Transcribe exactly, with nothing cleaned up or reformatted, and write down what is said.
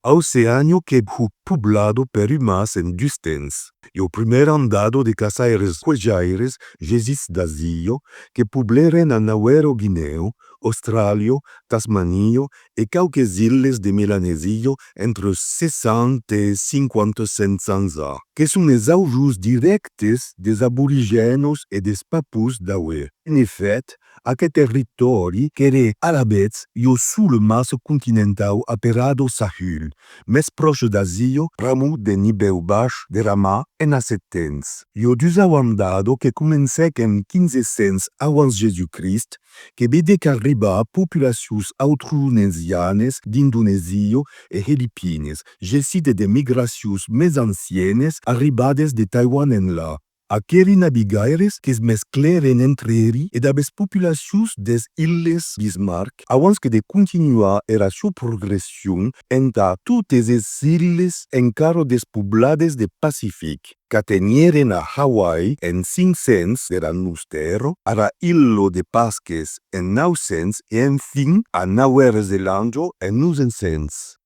Oceania que hut poblada per umans en dus temps. Ua prumèra andada de caçaires-huejaires gesits d'Asia que poblèren a Nauèra Guinèa, Austràlia, Tasmania e quauques illes de Melanesia entre seissanta e cinquanta-sèt cents ans a. Que son es aujòls dirèctes des aborigènes e des papús d'aué. En efèt, aqueth territòri qu'ère alavetz ua sola massa continentau aperada Sahul, mès pròche d'Asia, pr'amor de nivèu baish dera mar en aqueth temps. Ua dusau andada que comencèc en quinze cents abans Jèsus Crist, que vedec arribar populacions austronesianas d'Indonesia e Filipines, gesside de migracions mès ancianas arribades de Taiwan enlà. Aqueri navigaires que's mesclèren entre eri e dab es populacions des illes Bismarck, abans que de continuar era sua progression entà totes es illes encara despoblades de Pacific, qu'atenheren a Hawaii en cinc cents dera nosta èra, ara illa de Pasques en nau cents e enfin a Nauèra Zelanda en onze cents.